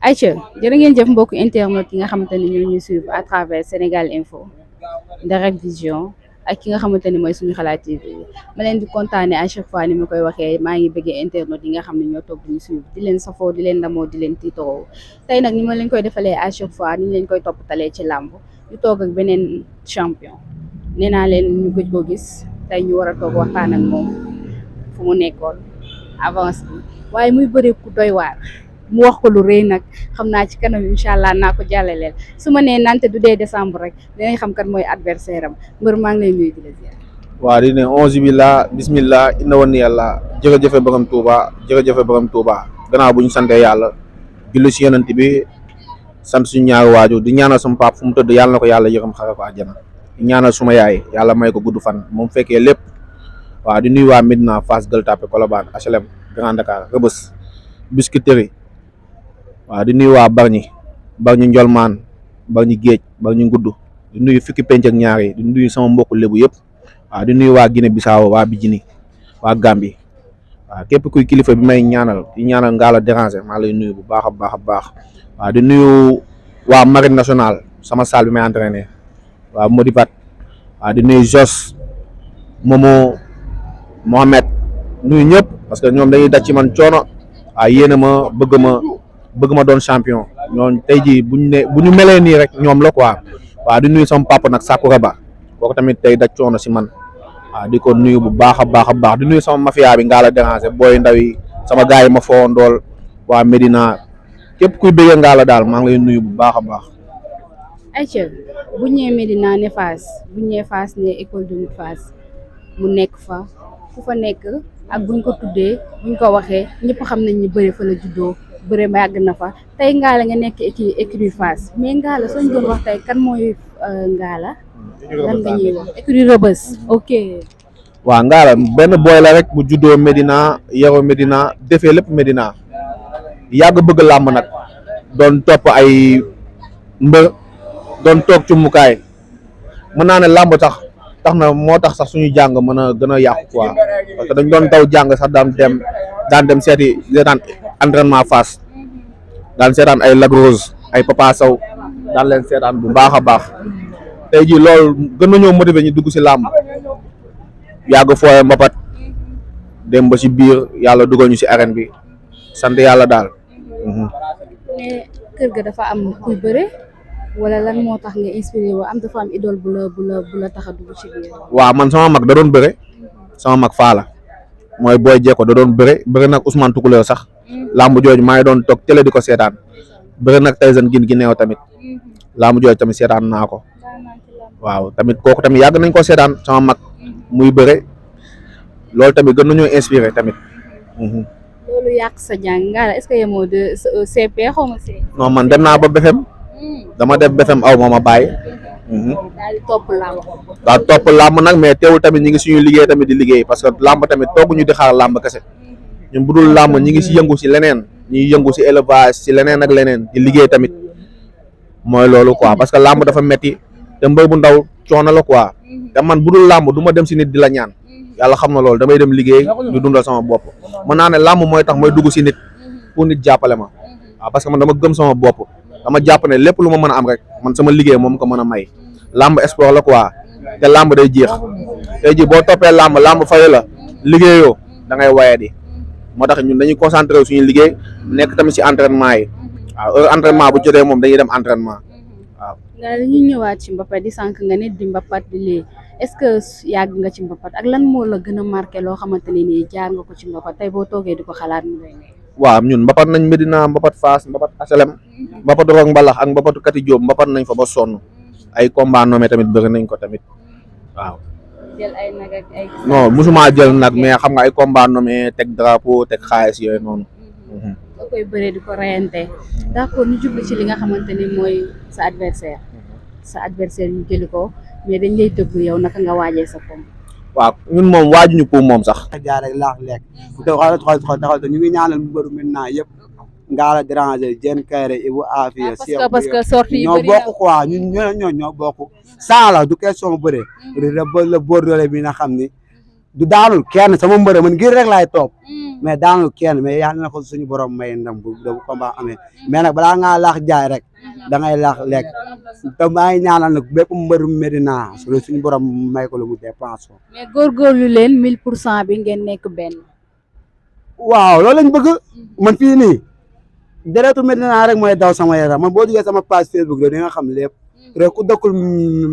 Aïcha jërë ngeen jëf mbokk internet yi nga xamante ni ñoo ñuy suivre à travers Sénégal Info Direct Vision ak ki nga xamante ni mooy suñu xalaat TV ma leen di kontaane à chaque fois ni ma koy waxee maa ngi bëggee internet yi nga xam ne ñoo toog di ñu suivre di leen safoo di leen ndamoo di leen tiitaroo tey nag ni ma leen koy defalee à chaque fois ni ñu leen koy toppatalee ci làmb ñu toog ak beneen champion nee naa leen ñu gëj ko gis tey ñu war a toog waxtaan ak moom fu mu nekkoon avance bi waaye muy bëre ku doy waar mu wax ko lu rëy nag xam naa ci kanam incha allah naa ko jàllaleel su ma nee nante du dee décembre rek dinañ xam kat mooy adversaire am mbër maa ngi lay nuyu di la ziar. waaw di ne onze billah bismillah inna woon yàlla jërëjëfe borom Touba jërëjëfe borom Touba gannaaw bu ñu santee yàlla julli si yonent bi sant suñu ñaari waajur di ñaanal sama pap fu mu tëdd yàlla na ko yàlla yërëm xare ko àjjana di ñaanal suma yaay yàlla may ko gudd fan moom fekkee lépp waaw di nuyu waa Médina Fass Gueule Tapée Colobane HLM Grand Dakar Rebeuss Biscuiterie waaw di nuyu waa Bargny Njolmaan Bargny Géej Bargny Ngudd di nuyu fukki penc ak ñaar yi di nuyu sama mbokku lébu yëpp waaw di nuyu waa Guinée Bissau waa Bijini waa Gambie waaw képp kuy kilifa bi may ñaanal di ñaanal Ngalla Déranger maa lay nuyu bu baax a baax a baax waaw di nuyu waa Marine Nationale sama salle bi may entraîné waaw Modipat waaw di nuyu Jos Momo Mohamed nuyu ñëpp parce que ñoom dañuy daj ci man coono waaw yéene ma bëgg ma doon champion ñooñu tey jii bu ñu melee nii rek ñoom la quoi waaw di nuyu sama papa nag Sakura Ba kooku tamit tey daj coono si man waaw di ko nuyu bu baax a baax di nuyu sama mafia bi Ngalla Déranger booy ndaw yi sama gars yi ma foo ndool waa Medina képp kuy bëggee Ngalla daal maa ngi lay nuyu bu baax a baax. Aïcha bu ñëwee Medina ne Fass bu ñëwee Fass ne école de lutte Fass mu nekk fa ku fa nekk ak buñ ko tuddee buñ ko waxee ñëpp xam nañ ni bëre fa la juddoo. bëre ma yàgg na fa tey Ngalla nga nekk écurie Fass mais Ngalla soo ñu doon wax tey kan mooy Ngalla lan nga ñuy wax écurie Rebeuss ok. waaw Ngalla benn boy la rek bu juddoo Medina yaroo Medina defee lépp Medina yàgg bëgg làmb nag doon topp ay mbër doon toog ci mukaay mën naa ne làmb tax na moo tax sax suñu jàng mën a gën a yàqu quoi parce que dañ doon daw jàng sax daan dem seeti daan entraînement Fass daan seetaan ay Lagrose ay Papa Sow daan leen seetaan bu baax a baax tey jii loolu gën nañoo motiver ñu dugg si làmb yàgg fooye mbapat dem ba si biir yàlla dugal ñu si arène bi sant yàlla daal. mais kër ga dafa am kuy bëre wala lan moo tax nga inspiré woo am dafa am idole bu la tax a dugg ci biir. waaw man sama mag da doon bëre sama mag Faala mooy booy jeeko da doon bëre nag Ousmane Toucouleur sax làmb jooju maa ngi doon toog télé di ko seetaan bëre nag Tyson gin gi neew tamit làmb jooju tamit seetaan naa ko waaw tamit kooku tamit yàgg nañ ko seetaan sama mag muy bëre loolu tamit gën nañoo inspiré tamit. loolu yàq sa jàng Ngalla est-ce que yemoo de CP xaw ma si. non man dem naa ba BFEM dama def BFEM aw ma bàyyi. daal di topp làmb. waaw topp làmb nag mais teewul tamit ñi ngi suñu liggéey tamit di liggéey parce que làmb tamit tooguñu di xaar làmb kese ñun bu dul làmb ñi ngi si yëngu si leneen ñi yëngu si élevage si leneen ak leneen di liggéey tamit mooy loolu quoi parce que làmb dafa metti te mbër bu ndaw coono la quoi te man bu dul làmb du ma dem si nit di la ñaan yàlla xam na loolu damay dem liggéey di dundal sama bopp mën naa ne làmb mooy tax may dugg si nit pour nit jàppale ma waaw parce que man dama gëm sama bopp dama jàpp ne lépp lu ma mën a am rek man sama liggéey moom ko mën a may làmb sport la quoi te làmb day jeex tey ji boo toppee làmb fayu la liggéeyoo da ngay waye di moo tax ñun dañuy concentré suñu liggéey nekk tamit si entraînement yi waaw heure entraînement bu jotee moom dañuy dem entraînement waaw. nga dañuy ñëwaat ci mbapat di sànq nga ne di mbapat di lii est-ce que yàgg nga ci mbapat ak lan moo la gën a marqué loo xamante ne nii jaar nga ko ci mbapat tey boo toogee di ko xalaat mu lay ne. waaw ñun mbapat nañ Medina mbapat Fass mbapat HLM mbapat Roog Mbalax ak mbapatu Kati Diop mbapat nañ fa ba sonn ay combat nommé tamit bëri nañ ko tamit waaw. jël ay nag ak ay. non musuma jël nag mais xam nga ay combat nommé teg drapeau teg xaalis yooyu noonu. nga koy bëree di ko reyante d'accord ñu jublu ci li nga xamante ni mooy sa adversaire ñu jëli ko mais dañ lay tëgg yow naka nga waajee sa kom. waaw ñun moom waajuñu pour moom sax. jaar rek laax lekk te xool ñu ngi ñaanal mu bëru maintenant yëpp Ngalla Déranger Diène Kairé Ibou Afia parce que sortie yi ñoo bokk quoi ñun ñoo bokk saa la du question bëre la bóor doole bi na xam ni du daanul kenn sama mbëre man ngir rek laay topp mais daanul kenn mais yàlla na ko suñu borom may ndam bu combat amee mais nag balaa ngaa laax jaay rek da ngay laax lekk te maa ngi ñaanal nag bépp mbëru Medina suñu borom may ko lu mu dépense ko. mais góorgóorlu leen 1000% bi ngeen nekk benn. waaw loolu lañ bëgg man fii nii deretu Medina rek mooy daw sama yaram man boo duggee sama page Facebook rek di nga xam lépp rek ku dëkkul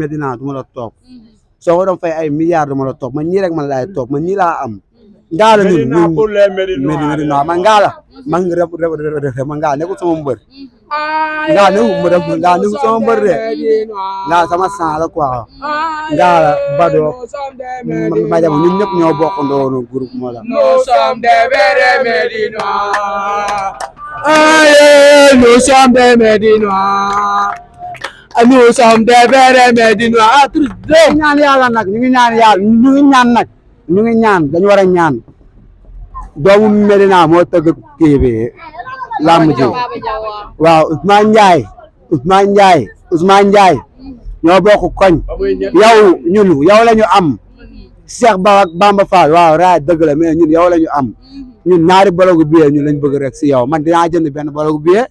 Medina du ma la topp soo ko doon fay ay milliards du ma la topp man ñii rek man laay topp man ñii laa am. Ngalla ñun Medina man Ngalla man man Ngalla nekkul sama mbër Ngalla nekkul sama mbër de Ngalla sama sang la quoi Ngalla Bado ma dem ñun ñëpp ñoo bokk ndoonu groupe moo la Nous sommes des vrais Médinois. Aïe, nous sommes des Médinois. Nous sommes des vrais Médinois. ñu ngi ñaan yàlla nag ñu ngi ñaan yàlla ñu ngi ñaan nag ñu ngi ñaan dañu war a ñaan doomu Medina moo tëgg kii bi làmb ji waaw Ousmane Ndiaye ñoo bokk koñ yow la ñu am Cheikh Ba ak Bamba Fall waaw raay dëgg la mais ñun yow la ñu am ñun ñaari bologu billet ñun lañ bëgg rek si yow man dinaa jënd benn bologu billet.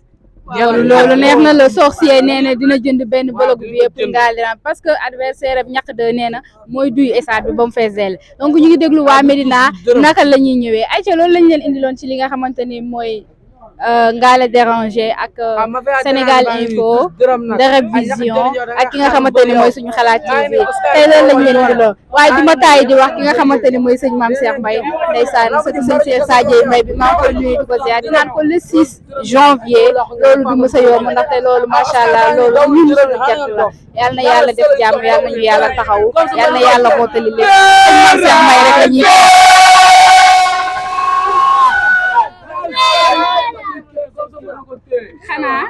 loolu neex na la sorcier nee na dina jënd benn bologu billet pour Ngalla parce que adversaire am ñàkk de nee na mooy duy stade bi ba mu fees dell donc ñu ngi déglu waa Medina naka la ñuy ñëwee ayca loolu lañ leen indiloon ci li nga xamante ni mooy Ngalla Déranger ak Sénégal Info Derek Vision ak ki nga xamante ni mooy suñu xalaat TV tey loolu lañ leen indiloon waaye du ma taay di wax ki nga xamante ni mooy sëñ Mame Cheikh Mbaye ndeysaan sëñ Cheikh Sadio Mbaye bi maa ngi koy nuyu di ko ziar di naan ko le 6 janvier loolu du mës a yomb ndaxte loolu macha allah loolu ñun suñu jot la yal na yàlla def jàmm yal nañu yàlla taxawu yal na yàlla mottali lépp sëñ Mame Cheikh Mbaye rek la ñuy xanaa